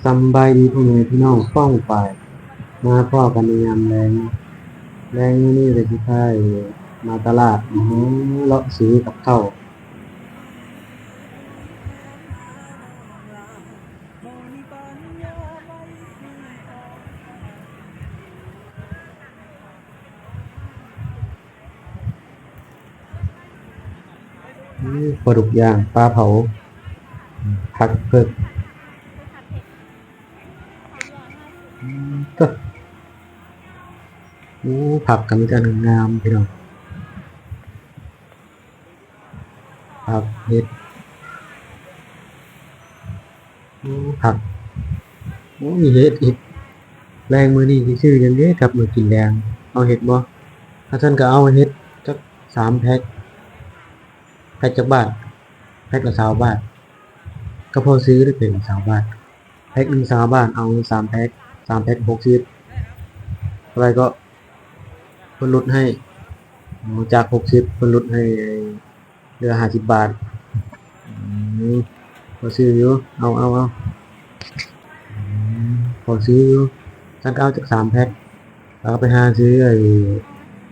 ສຳບາຍດີພໍ່ແມ່ພີ່ນ້ອງປ້ອງປາຍ ມາພໍ້ກັນໃນຍາມແລງ. ແລງມື້ນີ້ກໍຊິພາມາຕະຫຼາດ ມາເລາະຊື້ກັບເຂົ້າ. ໂອ້ ປາດຸກຍ່າງ ປາເຜົາ ຜັກເຜິກ ອືມ ເຕີ ໂອ້ ຜັກກໍມີແຕ່ອັນງາມໆ ພີ່ນ້ອງ. ຜັກ ເຫັດ ໂອ້ ຜັກ ໂອ້ ມີເຫັດອີກ. ແລງມື້ນີ້ຊິຊື້ຫຍັງເດກັບມື້ກິນແລງ? ເອົາເຫັດບໍ່? ຄັນຊັ້ນກໍເອົາເຫັດຈັກສາມແພັກ. ແພັກຈັກບາດ? ແພັກລະຊາວບາດ. ກໍພໍຊື້ເດ ແພັກລະຊາວບາດ. ແພັກໜຶ່ງຊາວບາດ ເອົາສາມແພັກ ສາມແພັກຫົກສິບ. ເທົ່າໃດເກາະ? ເພິ່ນຫຼຸດໃຫ້ ຈາກຫົກສິບ ເພິ່ນຫຼຸດໃຫ້ເຫຼືອຫ້າສິບບາດ. ອືມ ພໍຊື້ຢູ່ ເອົາ ເອົາ ເອົາ ອືມ ພໍຊື້ຢູ່. ຊັ້ນກໍເອົາຈັກສາມແພັກ ແລ້ວກໍໄປຫາຊື້ໄອ້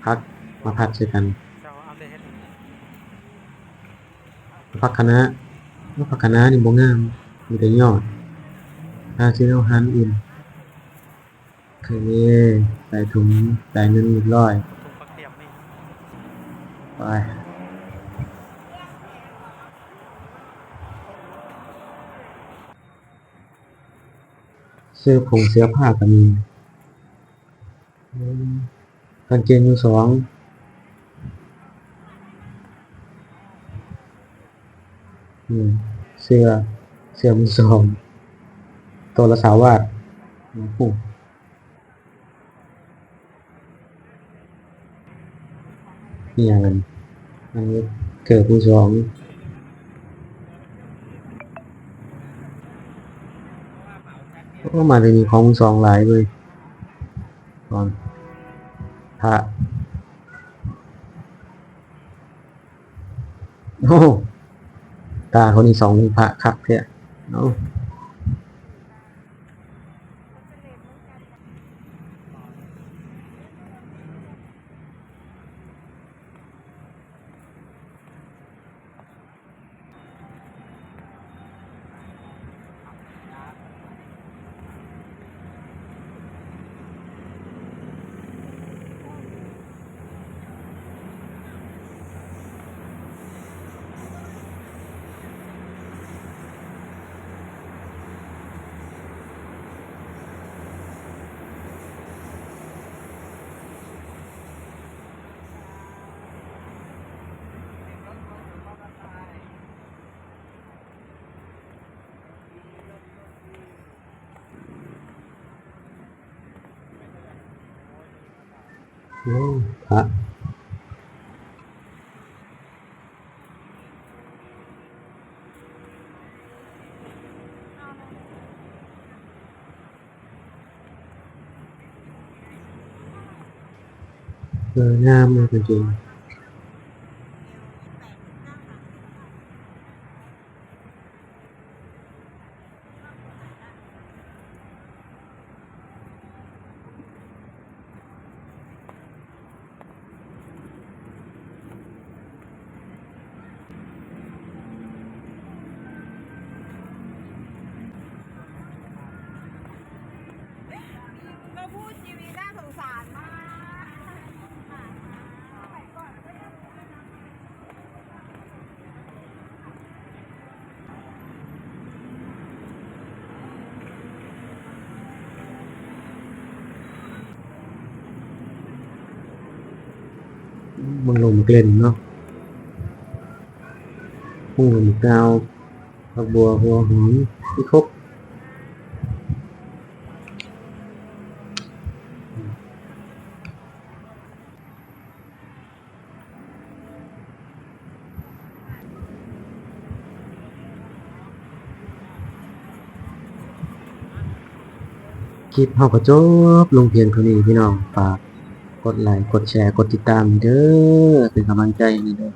ຜັກມາຜັດໃສ່ກັນ. ເຈົ້າເອົາແຕ່ເຫັດ ຜັກຄະນ້າ ຜັກຄະນ້ານີ້ບໍ່ງາມ ມີແຕ່ຍອດ. ຫາຊື້ແນວທານອື່ນ. ໂອເຄ ໃສ່ຖົງ ຈ່າຍເງິນຮຽບຮ້ອຍ. ໄປ ເສື້ອຜົງເສື້ອຜ້າກໍມີ. ອືມ ກາງເກງມືສອງ. ອືມ ເສື້ອ ເສື້ອມືສອງ ໂຕລະຊາວບາດ. ໂອ້ໂຫ ອີ່ຫຍັງອັນ ອັນນີ້ເກີບມືສອງ. ໂອ້ ມາແຕ່ນີ້ຂອງມືສອງຫຼາຍເວີຍ. ກ່ອນ ພະ ໂອ້ ຕາຄົນນີ້ສ່ອງພະຄັກແທ້. ເອົາ ໂອ້ ພະ ເອີ ງາມເນາະກາງເກງ. ก็พูดชีวิตน่าสงสารมาก ເບິ່ງລົງໝາກເລັ່ນເນາະ ໂອ້ ໝາກນາວ ຜັກບົ່ວ ຫົວຫອມ ມີຄົບ. ຄລິບເຮົາກໍຈົບລົງພຽງເທົ່ານີ້ພີ່ນ້ອງ. ຝາກກົດໄລ ກົດແຊ ກົດຕິດຕາມເດີ ເປັນກຳລັງໃຈໃຫ້ເດີ.